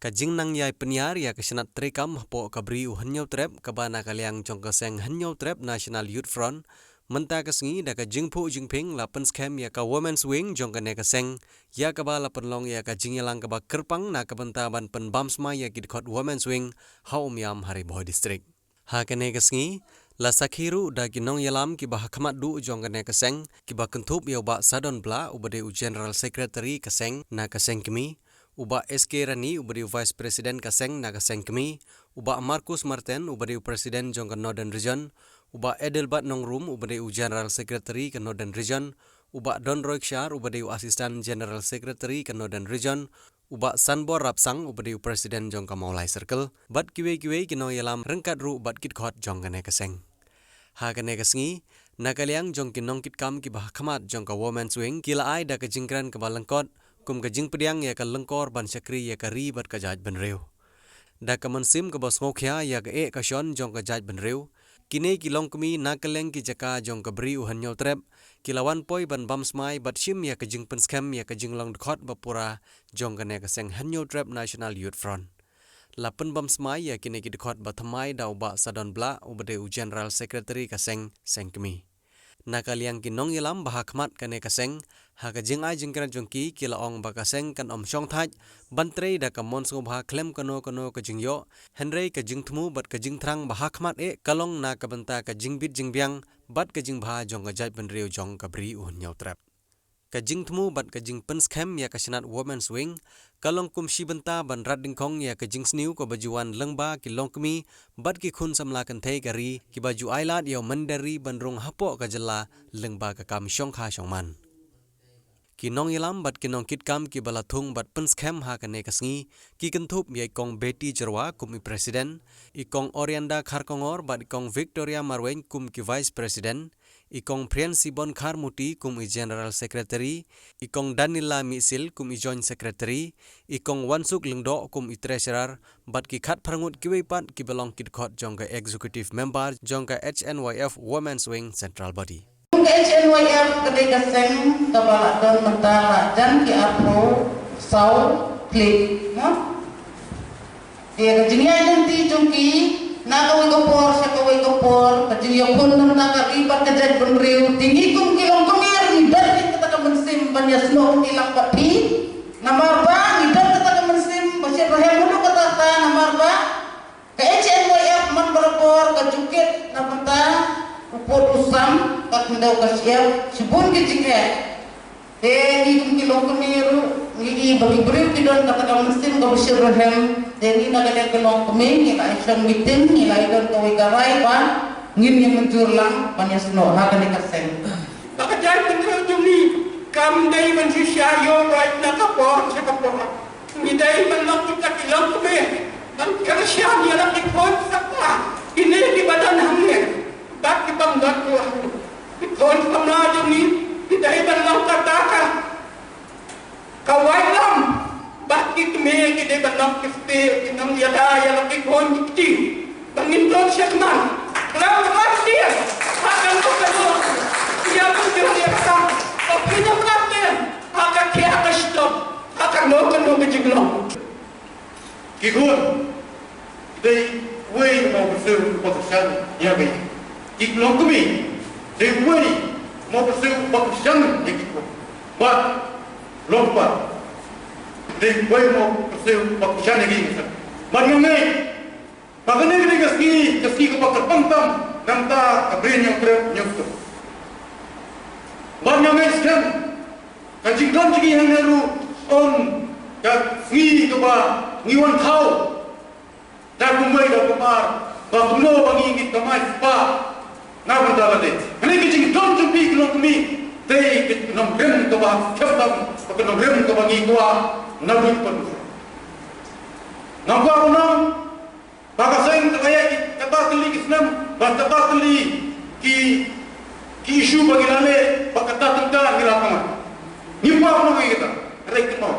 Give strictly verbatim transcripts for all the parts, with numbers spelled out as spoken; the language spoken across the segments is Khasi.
Ka jingnang ïai pynïar ïa ka shnat treikam hapoh ka Bri u Hynñiewtrep kaba na ka liang jong ka seng Hynñiewtrep National Youth Front, mynta ka sngi da ka jingphuh jingphieng la pynskhem ïa ka Women's Wing jong kane ka seng, ïa kaba la pynlong ïa ka jingïalang kaba kyrpang na ka bynta ban pynbam smai ïa ki dkhot Women's Wing ha Umiam ha Ri Bhoi District. Ha kane ka sngi, la sakhi ruh da ki nongïalam kiba ha khmat duh jong kane ka seng, kiba kynthup ïa u Bah Sadon Blah uba dei u General Secretary ka seng na ka seng kmie, u Bah S K Rani uba dei u Vice President ka seng na ka seng kmie, u Bah Marcus Marten uba dei u President jong ka Northern Region, u Bah Adelbert Nongrum uba dei u General Secretary ka Northern Region, u Bah Don Roy Ksar uba dei u Assistant General Secretary ka Northern Region, u Bah Sanbor Rapsang uba dei u President jong ka Mawlai Circle, bad kiwei kiwei ki nongïalam ryngkat ruh bad ki dkhot jong kane ka seng. Ha kane ka sngi, na ka liang jong ki nongkitkam kiba ha khmat jong ka Women's Wing, ki la ai da ka jingkren kaba lyngkot kum ka jingpdiang ïa ka lyngkor ban shakri ïa ka ri bad ka jaitbynriew. Da ka mynsiem kaba sngewkhia ïa ka eh ka shon jong ka jaitbynriew, kine ki longkmie na kylleng ki jaka jong ka Bri u Hynñiewtrep, ki la wan poi ban bam smai bad shim ïa ka jingpynskhem ïa ka jinglong dkhot ba pura jong kane ka seng Hynñiewtrep National Youth Front. La pynbam smai ïa kine ki dkhot ba thymmai da u Bah Sadon Blah uba dei u General Secretary ka seng, seng kmie. Na ka liang ki nongïalam ba ha khmat kane ka seng, ha ka jingai jingkren jong ki, ki la ong ba ka seng kan ym shongthait ban trei da ka mon sngewbha khlem kano kano ka jingïoh, hynrei ka jingthmu bad ka jingthrang ba ha khmat eh ka long na ka bynta ka jingbit jingbiang bad ka jingbha jong ka jaitbynriew jong ka Bri u Hynñiewtrep. Ka jingthmu bad ka jingpynskhem ïa ka shnat Women's Wing ka long kum shi bynta ban rat dyngkhong ïa ka jingsniew kaba ju wan lyngba ki longkmie bad ki khun samla kynthei ka ri kiba ju ailad ïa u mynder ri ban rung hapoh ka jylla lyngba ka kam shongkha shongman. Ki nongïalam bad ki nongkitkam kiba la thung bad pynskhem ha kane ka sngi, ki kynthup ïa i Kong Betty Jyrwa kum i President, i Kong Orianda Kharkongor bad i Kong Victoria Marwein kum ki Vice President, i Kong Priensibon Kharmuti kum i General Secretary, i Kong Danila Mihsil kum i Joint Secretary, i Kong Wansuk Lyngdoh kum i Treasurer, bad ki khatphra ngut kiwei pat kiba long ki dkhot jong ka Executive Member jong ka H N Y F Women's Wing Central Body. Ka H N Y F ka dei ka seng kaba la don mynta la jan ki arphew saw khlieh, mo? Te ka jingïaid lynti jong ki na kawei ka por sha kawei ka por, ka jingïakhun mynta ka ri bad ka jaitbynriew, te ngi kum ki longkmie ngi don kata ka mynsiem ban ïasnoh ki lak bad phi. Namar ba ngi don kata ka mynsiem ba shit ba hem haduh katta katta, namar ba ka H N Y F man barabor ka ju kit na bynta u pud u sam, ka khyndew ka shyiap, shibun ki jingeh. Te ngi kum ki longkmie ruh ngi i ba ki briew ki don kata ka mynsiem kaba shit ba hem. Te ngi na ka liang ki longkmie ngi la ïa shong meeting, ngi la ïa don kawei ka rai ba ngin ïa mynjur lang ban ïasnoh ha kane ka seng. Ba ka jaitbynriew jong ngi kam dei ban shisha ïoh rai na ka por sha ka por. Ngi dei ban long kita ki longkmie ban kyrshan ïa la ki khun samla kine kiba don hangne bad ki bym don ruh. Ki khun samla jong ngi ki dei ban long kata ka, ka waitlam, bad ki kmie ki dei ban long ki spah ki nongïada ïa la ki khun ki kti. Ba ngin don shakman khlem rat tiar ha kano kano. Ïa ka jong ïa ka, ba ngin ym rat tiar ha ka khia ka shitom ha kano kano ka jinglong. Ki khun dei wei mo pyrshah ba kyrshan ïa ki. Ki longkmie dei wei mo pyrshah ba kyrshan ïa ki khun. Bad longkpa dei wei mo pyrshah ba kyrshan ïa ki. Bad nga ngeit ba kane ka dei ka sngi, ka sngi kaba kyrpang tam na ka bynta ka Bri Hynñiewtrep Hynñiewtrep. Bad nga ngeit skhem ka jingkren jong ngi hangne ruh ong ka sngi kaba ngi wan thaw da kumwei da kumar ba kumno ba ngi ngin kamai spah na ka bynta lade. Kane ka jingkren jong phi ki longkmie dei ka nongrim kaba skhem tam, ka nongrim kaba ngi kwah na ka bynta. Nga kwah ban ong ba ka seng ka ïa kata tylli ki snem, ba kata tylli ki, ki issue ba ngi la leh, ba kata tylli ngi la kynmaw. Ngi kwah ban ong ïa kata, hynrei kynmaw,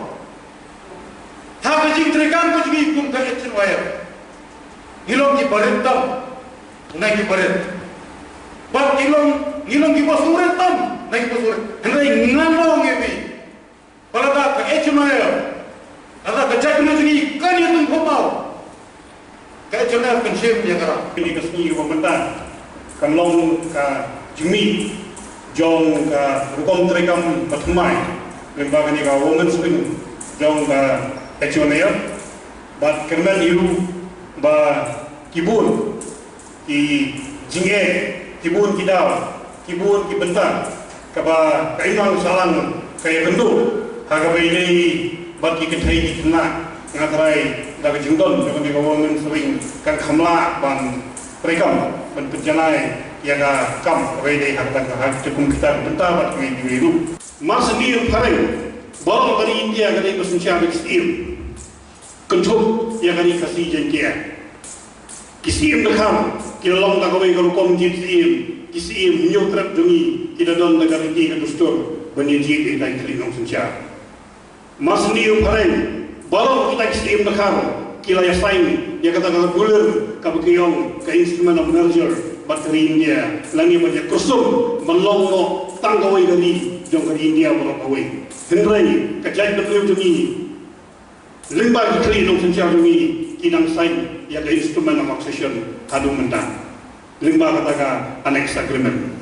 ha ka jingtreikam ka jong ngi kum ka H N Y F, ngi long ki barit tam na ki barit, bad ngi long, ngi long ki basurit tam na ki basurit. Hynrei ngan ong ïa phi ba lada ka H N Y F, lada ka jaitbynriew jong ngi kan ïa jingmih jong ka rukom treikam ba thymmai lyngba kane ka Women's Wing jong ka H O N A F, bad kyrmen hi ruh ba ki bun ki jingeh, ki bun ki daw, ki bun ki bynta kaba ka imlang sahlang ka ïakynduh ha kaba ïadei bad ki kynthei ki khynnah. Nga trai da ka jingdon jong kane ka Women's Wing kan kham lah ban treikam ban pynjanai ïa ka kam kaba ïadei ha kata ka, ha kata kum kita ka bynta bad kiwei kiwei ruh. Mar shen ïa u phareng, baroh ka ri India ka dei ka synshar ka syiem. Kynthup ïa ka ri Khasi Jaiñtia. Ki syiem dkhar ki la long da kawei ka rukom jied syiem. Ki syiem hynñiew trep jong ngi ki da don da ka riti ka dustur ban ïa jied ïa ka khlieh nongsynshar. Mar shen ïa u phareng, baroh kita ki syiem dkhar ki la ïa sign ïa kata ka dulir kaba ki ong ka Instrument of Merger bad ka ri India, lane ban ïa kyrsum ban long noh tang kawei ka ri jong ka ri India baroh kawei. Hynrei ka jaitbynriew jong ngi lyngba ki khlieh nongsynshar jong ngi ki dang sign ïa ka Instrument of Accession haduh mynta lyngba kata ka Annex Agreement.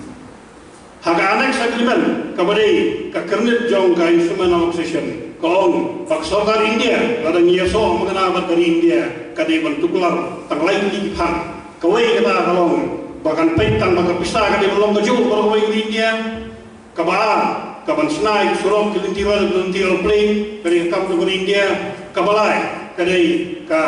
Ha ka Annex Agreement kaba dei ka kyrnit jong ka Instrument of Accession ka ong ba ka sorkar India lada ngi ïasoh makna bad ka ri India ka dei ban tuklar tang lai tylli ki phang. Kawei kata ka long ba kan peit tang ba ka pisa ka dei ban long kajuh baroh kawei ka ri India. Kaba ar, ka ban shna ïa ki surok, ki lynti rel, ki lynti aeroplane, ka dei ka kam jong ka ri India. Kaba lai ka dei ka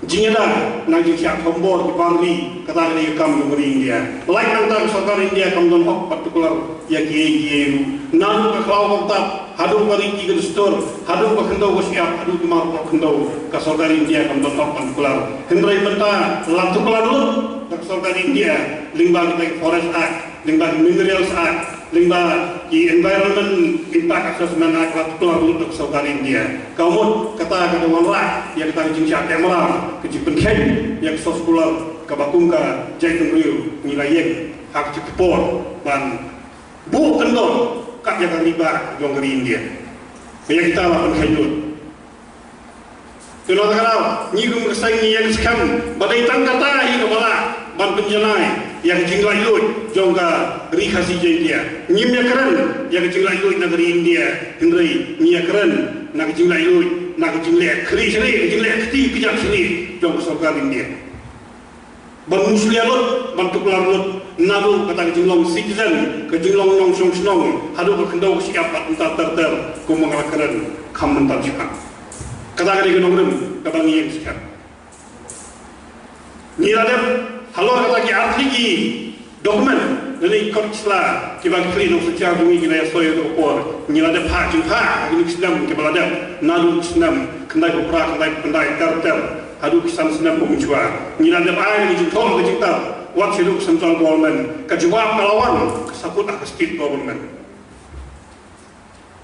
jingïada na ka jingshah thombor ki bar ri, kata ka dei ka kam jong ka ri India. Lait nangta ka sorkar India kam don hok ban tuklar ïa kiei kiei ruh. Naduh ka khlaw ka btap haduh ka riti ka dustur, haduh ka khyndew ka shyiap, haduh ki mar ka khyndew, ka sorkar India kam don hok ban tuklar. Hynrei mynta la tuklar lut da ka sorkar India lyngba kita ki Forest Act, lyngba ki Minerals Act, lyngba ki Environment Impact Assessment Act, la tuklar lut da ka sorkar India. Ka mut kata ka dei wanrah ïa kata ka jingshah kamram, ka jingpynkheiñ ïa ka soskular kaba kum ka jaitbynriew ngi la ïeng ha ka jingkyrpad ban buh kyndon kat ïa ka ri bah jong ka ri India. Ïa kita la pynkheiñ lut. Te na kata ka daw ngi kum ka seng ngi ïeng skhem ba dei tang kata hi kaba lah ban pynjanai ïa ka jinglaitluid jong ka ri Khasi Jaiñtia. Ngim ïakren ïa ka jinglaitluid na ka ri India, hynrei ngi ïakren na ka jinglaitluid, na ka jingleh khlieh shrieh, ka jingleh kti kjat shrieh jong ka sorkar India. Ban mushlia lut, ban tuklar lut, naduh kata ka jinglong citizen, ka jinglong nongshong shnong, haduh ka khyndew ka shyiap bad kumta ter ter, kumba nga la kren kham mynta shiphang. Kata ka dei ka nongrim kaba ngi ïeng skhem. Ngi la dep halor kata ki artylli ki document lane ki kot ki sla kiba ki khlieh nongsynshar jong ngi ki la ïasoi ha ka por. Ngi la dep phah jingphah ha kine ki snem kiba la dep, naduh ki snem khyndai phew phra, khyndai phew khyndai, ter ter haduh ki san snem ba mynshuwa. Ngi la dep ai ka jingthoh ka jingtap wat shaduh ka central government. Ka jubab ka la wan, ka sa kut ha ka state government.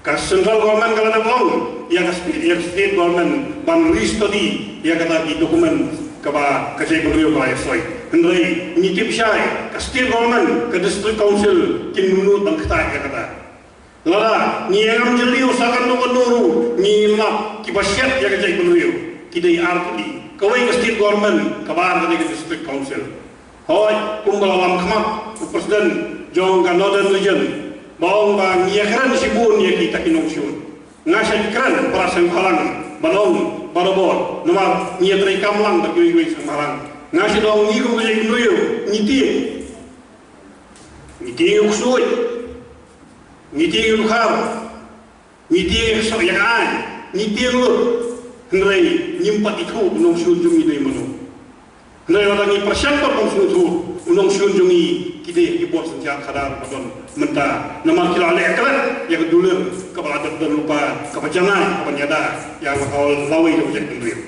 Ka central government ka la dep ong ïa ka state, ïa ka state government ban restudy ïa kata ki document kaba ka jaitbynriew ka la ïasoi. Hynrei ngi tip shai ka state government, ka district council kin nud ban ktah ïa kata. Lada ngi ïa ngam jylliew sa kano kano ruh, ngi lap kiba shet ïa ka jaitbynriew ki dei ar tylli. Kawei ka state government, kaba ar ka dei ka district council. Hooid, kumba la wan khmat u president jong ka Northern Region ba ong ba ngi ïakren shibun ïa kita ki nongshun. Nga shait kren para seng bhalang ban ong barabor, namar ngi ïatrei kam lang bad kiwei kiwei seng bhalang. Nga shait ong ngi kum ka jaitbynriew ngi tieng, ngi tieng ïa u ksuid, ngi tieng ïa u dkhar, ngi tieng ïa ka soh ïa ka aiñ, ngi tieng lut. Hynrei ngim pat ithuh u nongshun jong ngi dei mano. Hynrei lada ngi pyrshang pat ban sngewthuh u nongshun jong ngi, ki dei ki bor synshar khadar ba don mynta, namar ki la leh klet ïa ka dulir kaba la dep don lypa, kaba janai, kaba ïada ïa la ka lawei jong ka jaitbynriew.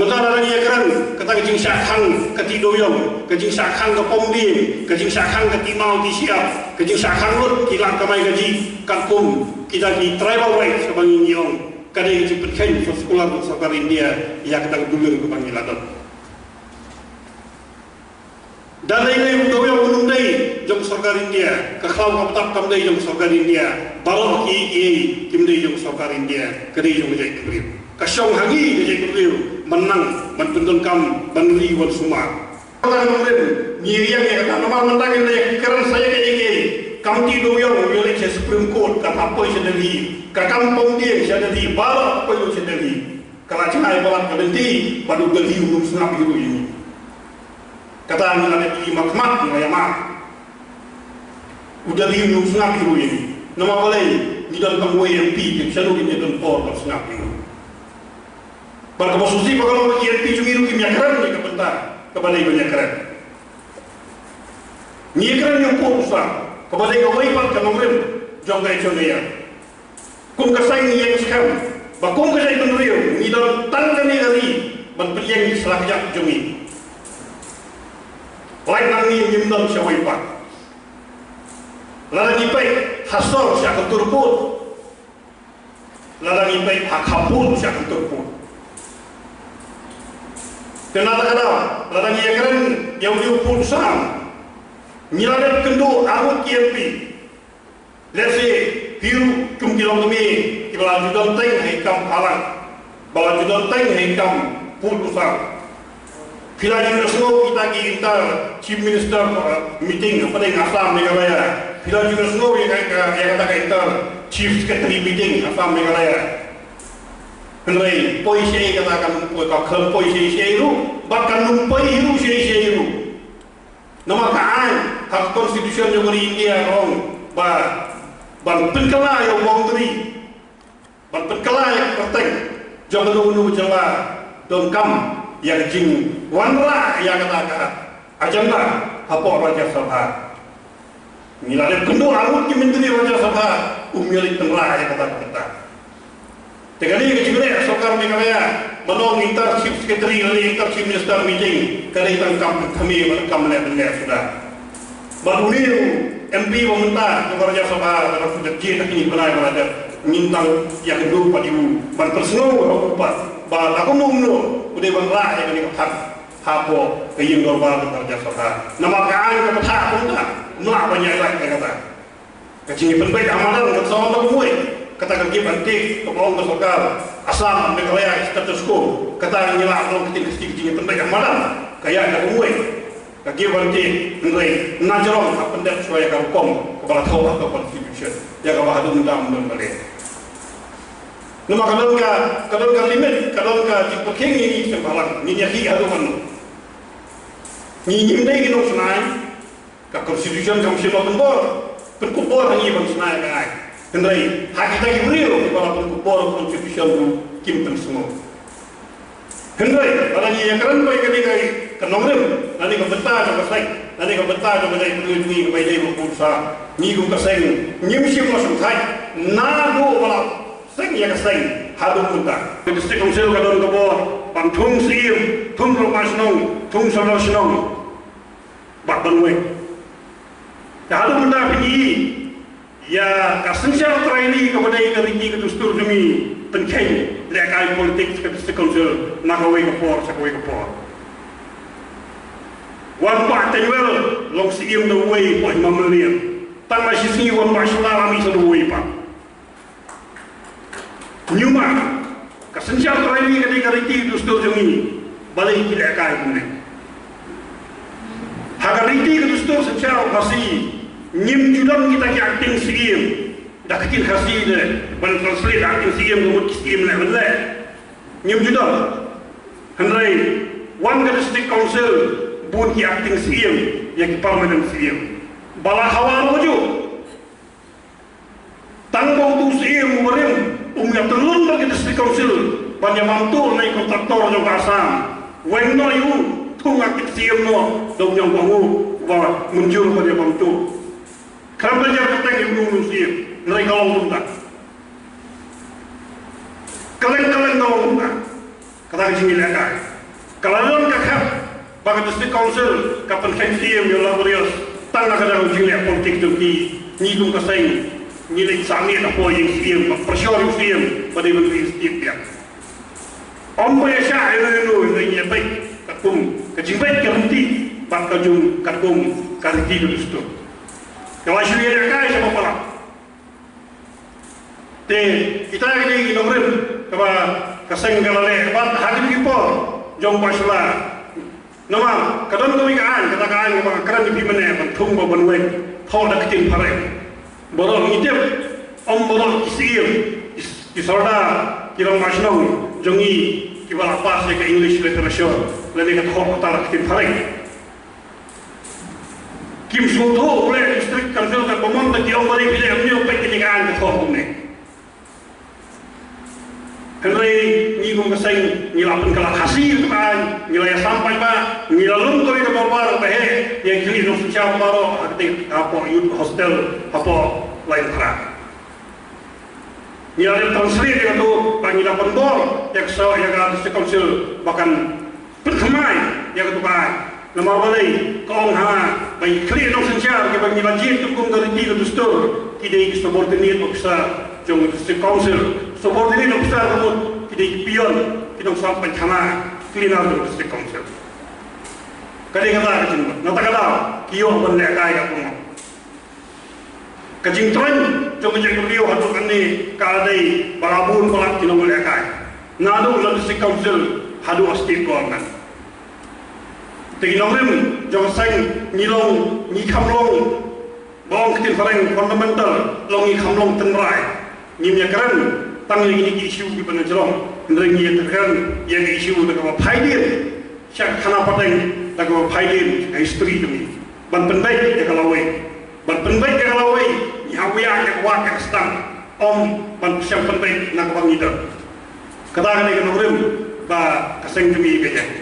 Mynta lada ngi ïakren kata ka jingshah khang ka tih dewiong, ka jingshah khang ka pom dieng, ka jingshah khang ka tih maw tih shyiap, ka jingshah khang lut ki lad kamai kajih, katkum kita ki tribal rights kaba ngi ngi ong, ka dei ka jingpynkheiñ soskular jong ka sorkar India ïa kata ka dulir kaba ngi la don. Da dei ne u dewiong um dei jong ka sorkar India, ka khlaw ka btap kam dei jong ka sorkar India, baroh kiei kiei kim dei jong ka sorkar India, ka dei jong ka jaitbynriew. Ka shong ha ngi ka jaitbynriew ban nang ban pyndonkam, ban ri wan sumar. Kata ka nongrim, ngi ïeng ïa kata namar mynta ngi la ïa kren sa ïa kaei kaei. Kam ti dong ïong, ïa leit sha Supreme Court, ka hap poi sha Delhi. Ka kam pom dieng sha Delhi, baroh poi lut sha Delhi. Ka la jngai palat ka lynti, bad u Delhi um sngap hi ruh ïa ngi. Kata ngi la dep ïa ma khmat, ngi la ïa ma. U Delhi um sngap hi ruh ïa ngi. Namar balei, ngi don tang wei M P, te shano kin ïa don por ban sngap hi ruh. Bad kaba sngewsih ba ka long ba ki M P jong ngi ruh kim ïa kren ïa ka bynta kaba dei ban ïa kren. Ngi ïa kren ïa u Pud u Sam kaba dei kawei pat ka nongrim jong ka H M A R. Kum ka seng ngi ïeng skhem ba kum ka jaitbynriew ngi don tang kane ka ri ban pynïeng ïa ki sla kjat jong ngi. Lait nang ngi ngim don sha wei pat. Lada ngi peit ha sor sha ka tur pud. Lada ngi peit ha khappud sha ka tur pud. Te na kata ka daw, lada ngi ïa kren ïa u Pud u Sam, ngi la dep kynduh arngut ki M P. Let's say, phi ruh kum ki longkmie kiba la ju don teng ha i kam palat, ba la ju don teng ha i kam pud u sam. Phi la ju ïohsngew kita ki inter chief minister, uh, meeting hapdeng Assam Meghalaya. Phi la ju ïohsngew ïa ka, ïa kata ka inter chief secretary meeting Assam Meghalaya. Hynrei poi shaei kata kan poi, ka khlem poi shaei shaei ruh, bad kan ym poi hi ruh shaei shaei ruh. Namar ka aiñ ha ka constitution jong ka ri India ka ong ba ban pynkylla ïa u boundary, ban pynkylla ïa ka kyrteng jong kano kano ka jylla donkam ïa ka jingwanrah ïa kata ka agenda hapoh Rajya Sabha. Ngi la dep kynduh arngut ki myntri Rajya Sabha, um ïa leit pynrah ïa kata ka bynta. Te kane ka jingleh sorkar Meghalaya ban ong inter chief secretary lane inter chief minister meeting, ka dei tang kam pynthame bad kam leh pynleh suda. Bad une u M P ba mynta jong ka Rajya Sabha, ka Doctor Jagjit, ha kine ki bnai ba la dep, ngin tang ïakynduh pat ïa u ban pynsngew ha u pat ba la kumno kumno u dei ban rah ïa kane ka phang hapoh ka ïing dorbar jong ka Rajya Sabha. Namar ka aiñ ka bthah kumta, ym lah ban ïaid lait ïa kata. Ka jingïapynbeit ha madan kan sa wan da kumwei. Kata ka give and take kaba ong ka sorkar Assam, Meghalaya, status quo. Kata ngi lah ban ong ka ktien Khasi ka jingïapynbeit ha madan ka ïaid da kumwei. Ka give and take, hynrei na jrong ha pyndep shuwa ïa ka rukom kaba la thoh ha ka constitution, ïa kaba haduh mynta ym don balei. Namar ka don ka, ka don ka limit, ka don ka jingpyrkhing ïa ngi sha balang, ngin ïakhih haduh katno. Ngi ngim dei ki nongshna aiñ. Ka constitution kam shym la pynbor, pynkup bor ha ngi ban shna ïa ka aiñ. Hynrei ha kita ki briew kiba la pynkup bor constitution ruh kim pynsngew. Hynrei lada ngi ïakren ba ïa kane ka, ka nongrim lane ka bynta jong ka seng lane ka bynta jong ka jaitbynriew jong ngi kaba ïadei bad u Pud u Sam, ngi kum ka seng ngim shym la shongthait naduh ba la seng ïa ka seng haduh mynta. Ka District Council ka don ka bor ban thung Syiem, thung Rangbah Shnong, thung Sordar Shnong. Bad ban weng. Te haduh mynta phi ïohi ïa ka synshar trai ne kaba dei ka riti ka dustur jong ngi, pynkheiñ lehkai politics ka District Council na kawei ka por sha kawei ka por. Wan Bah Tynwel long Syiem da uwei, Bah Hima Mylliem. Tang la shisngi Wan Bah Shylla la mih sa da uwei pat. Ñiuma, ka synshar trai ne ka dei ka riti dustur jong ngi, balei ki lehkai kumne? Ha ka riti ka dustur synshar Khasi, ngim ju don kita ki acting Syiem, da ka ktien Khasi de, ban translate acting Syiem ka mut ki Syiem leh ban leh. Ngim ju don. Hynrei wan ka District Council, bun ki acting Syiem ïa ki permanent Syiem. Ba la hawa ruh ju. Tang ba utu u Syiem u barim um ïa tyllun bad ka District Council ban ïa bam tuh na i kontraktor jong ka Assam. Weng noh ïa u, thung acting Syiem noh, da u ñiangkong u ba mynjur ban ïa bam tuh. Khlem da jar kyrteng ïa uno uno u Syiem, hynrei ka long kumta. Kylleng kylleng ka long kumta. Kata ka jingïalehkai ka la don ka khep ba ka District Council ka pynkheiñ Syiem ïa u laborious. Tang na ka daw jingleh politik jong ki, ngi kum ka seng ngi leit sah miet hapoh ïing Syiem, ba pyrshah ïa u Syiem ba dei ban ri state biang. Ym ba ïa shah ïa uno uno, ngi ïa beit katkum ka jingbeit ka riti bad ka jong katkum ka riti ka dustur. Ka la shu ïalehkai sha ba palat. Te kita ki dei ki nongrim kaba ka seng ka la leh bad ha kine ki por jong Bah Shylla. Namar ka don kawei ka aiñ, kata ka aiñ kaba nga kren ïa phi mynne, ban thung bad ban weng, thoh da ka ktien phareng. Baroh ngi tip, ym baroh ki syiem, ki, ki sordar, ki rangbah shnong jong ngi kiba la pass ïa ka English literature lane ka thoh kata ka ktien phareng. Kim sngewthuh u leh District Council katba mon, te ki ong ba dei phi leh kumne, peit kane ka aiñ ka thoh kumne. Hynrei ngi kum ka seng ngi la pynkylla Khasi ïa ka aiñ, ngi la ïasam paidbah, ngi la lum kawei ka dorbar ba heh ïa ki khlieh nongsynshar baroh ha kata, hapoh youth hostel, hapoh Laitumkhrah. Ngi la dep translate ïa kata, ba ngi la pynbor ïa ka, ïa ka District Council ba kan pynthymmai ïa kata ka aiñ. Namar balei? Ka ong ha ba ki khlieh nongsynshar kiba ngi la jied kum, kum ka riti ka dustur, ki dei ki subordinate officer jong ka District Council. Subordinate officer ka mut ki dei ki peon, ki nongsam paithana, cleaner jong ka District Council. Ka dei kata ka jingmut. Na kata ka daw ki ïoh ban lehkai katkum. Ka jingtrei jong ka jaitbynriew haduh katne ka dei ba la bun palat ki nonglehkai, naduh la District Council haduh State Government. Te ki nongrim jong ka seng ngi long, ngi kham long, ba ong ka ktien phareng fundamental, long ngi kham long tynrai. Ngim ïakren tang ïa kine ki issue kiba na jrong, hynrei ngi ïakren ïa ka issue da kaba phaidien sha ka khana pateng, da kaba phaidien sha ka history jong ngi. Ban pynbeit ïa ka lawei. Ban pynbeit ïa ka lawei, ngi hap ïa ka wad ka sdang. Ym ban pynbeit na kaba ngi don. Kata ka dei ka nongrim ba ka seng jong ngi ka ïeng.